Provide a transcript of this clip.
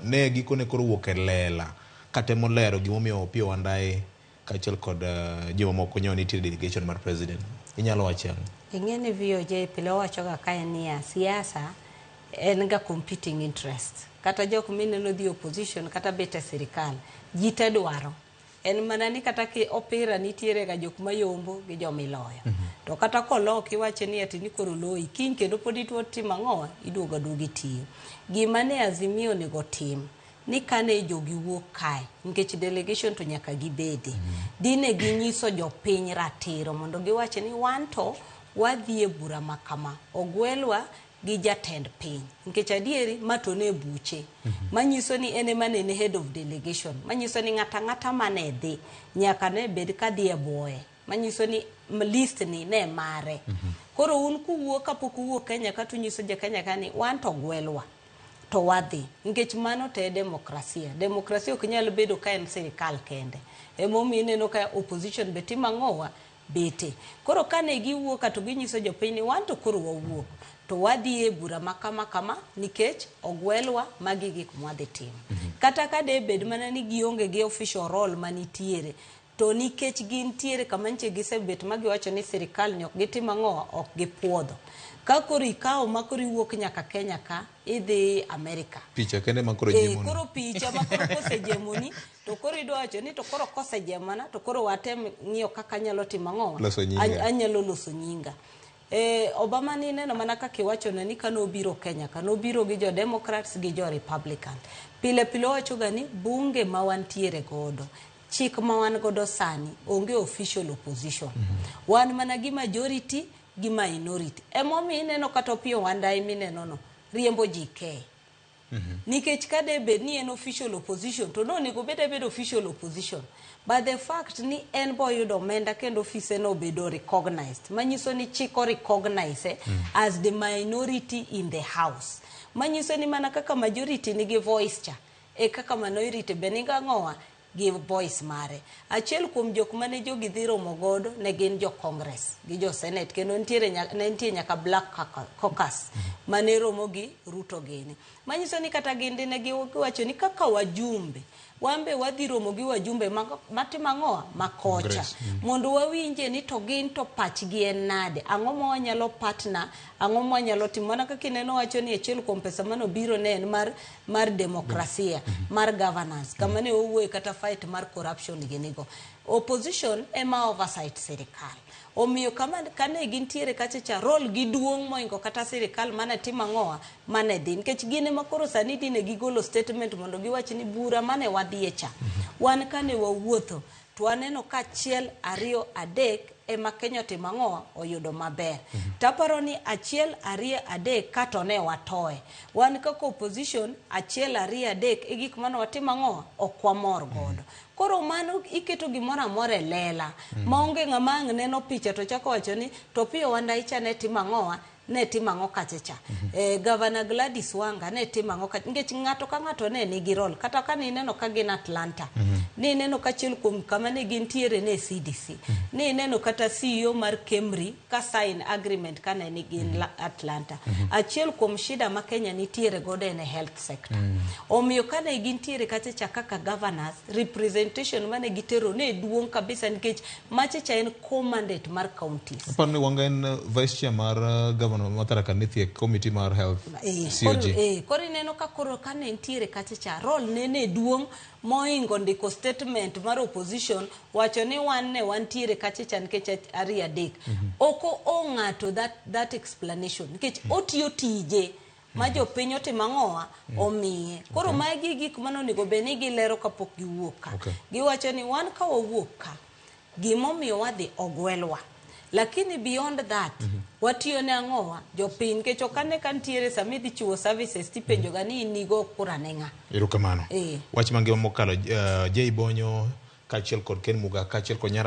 Ne gikone koro wuok e lela katemo lero gimomiyo Opiyo Wandayi kaachiel kod jomamoko nyo nitie delegation mar president. Inyalo wacho ang'o? Ing'e ni VOJ pile owachoga kae niya, siasa en ga competing interest. Kata jok mineno dhi opposition kata bet e sirikal, ji te dwaro. En mana ni kata ki opira nitiere ga jok mayombo gi jomiloyo. To kata kolok iwacho ni ati ni koro loyi, kiny kendo pod ituo timo ang'owa, iduogo aduoga itiyo. Gima ne Azimio onego tim, ni kane jogi wuok kae, nikech delegation to nyaka gibede, dine ginyiso jopiny ratiro mondo giwach ni wan to wadhi e bura ma kama, ogwelwa gi jatend piny. Nikech adieri ma to ne buche, manyiso ni en ema ne en head of delegation, manyiso ni ng'ata ang'ata mane dhi, nyaka ne bed kadhi e bwoye. Manyiso ni list ni ne mare. Koro un kuwuok kapok uwuok Kenya ka tunyiso ja Kenya ka ni wan to gwelwa to wadhi. Nikech mano to e demokrasia. Demokrasia ok nyal bedo ka en sirikal kende. Emomiyo ineno ka opposition be timo ang'owa? Bete. Koro kane giwuok ka to ginyiso jopiny ni wan to koro wawuok. To wadhi e bura ma kama kama nikech ogwelwa magi gik mwadhi timo. Kata ka de bed mana ni gionge gi official role manitiere, to nikech gintiere kama nche gisebet ma giwacho ni sirikal ni ok gitim ang'owa, ok gipuodho. Ka koro ikawo ma koro iwuok nyaka Kenya ka, idhi Amerika. Picha kende ma koro jemoni. Koro picha ma koro kosejemoni, to koro idwa wacho ni to koro kosejemana, to koro watem ng'iyo kaka anyalo timo ang'owa. Loso nyinga. Anyalo loso nyinga. Obama ni neno mana kaka iwachone ni kane obiro Kenya, kane obiro gi jo Democrats gi jo Republican. Pile pile owachoga ni bunge ma wantiere godo, chik ma wan godo sani, onge official opposition. Wan mana gi majority gi minority. Emomiyo ineno kata Opiyo Wandayi mineno no, riembo ji ke. Nikech ka de bed ni en official opposition, to nonego obed abeda official opposition. But the fact ni en boyudo omenda kendo ofise no obedo recognized, manyiso ni chik o recognize as the minority in the house. Manyiso ni mana kaka majority nigi voice cha, e kaka minority be nigi ang'owa gi voice mare. Achiel kuom jok mane jogi dhi romo godo ne gin jo Congress gi jo Senate, kendo ne nitie nyaka Black Caucus mane romo gi Ruto gini. Manyiso ni kata gin dine giwacho ni kaka wajumbe, wan be wadhi romo gi wajumbe matimo ang'owa? Ma kocha. Congress. Mondo wawinje ni to gin to pachgi en nade, ang'o ma wanyalo partner, ang'o ma wanyalo timo. Mana kaka ineno wacho ni achiel kuom pesa manobiro ne en mar demokrasia, mar governance, kama ne owuoye kata fight mar corruption ginigo. Opposition ema oversight sirikal. Omiyo kane gintiere kacha cha, role gi duong' moingo kata sirikal mane timo ang'owa, mane dhi. Nikech gin ema koro sani dine gigolo statement mondo giwach ni bura mane wadhiye cha. Wan kane wawuotho, to waneno ka achiel, ariyo, adek ema Kenya otimo ang'owa, oyudo maber. To aparo ni achiel, ariyo, adek ka to ne watoe. Wan kaka opposition, achiel, ariyo, adek e gik mane watimo ang'owa, ok wamor godo. Koro mano iketo gimoro amora e lela. Maonge ng'ama ang' neno picha to chako wacho ni to Opiyo Wandayi cha ne timo ang'owa, ne timo ang'o kacha cha. Governor Gladys Wanga ne timo ang'o kacha. Nikech ng'ato ka ng'ato ne nigi role. Kata ka nineno ka gin Atlanta, nineno ka achiel kuom kama ne gintiere ne CDC. Nineno kata CEO mar Kemri ka sign agreement ka ne gin Atlanta. Achiel kuom shida ma Kenya nitiere godo en e health sector. Omiyo ka ne gintiere kacha cha kaka governors, representation mane gitero ne duong' kabisa nikech macha cha en core mandate mar counties. Aparo ni Wanga en vice chair mar governor ma Tharaka Nithi e committee mar health, COG. Koro ineno ka koro ka ne nitiere kacha cha, role ne ne duong' moingo ndiko statement mar opposition wacho ni wan ne wantiere kacha cha nikech ariyo adek. Ok o ng'ato that explanation nikech otiyo tije ma jopiny otimo ang'owa omiye. Koro magi gik mane onego bed ni gilero kapok giwuok ka. Giwacho ni wan ka wawuok ka, gimomiyo wadhi ogwelwa. Lakini beyond that, watiyo ne ang'owa jopiny nikech ok ane ka nitiere sama idhi chiwo services tipenjo ga ni in igo kura ne ng'a. Erokamano. Wach mangima mokalo, Jay Bonyo kaachiel kod Ken Muga kaachiel kod Nyara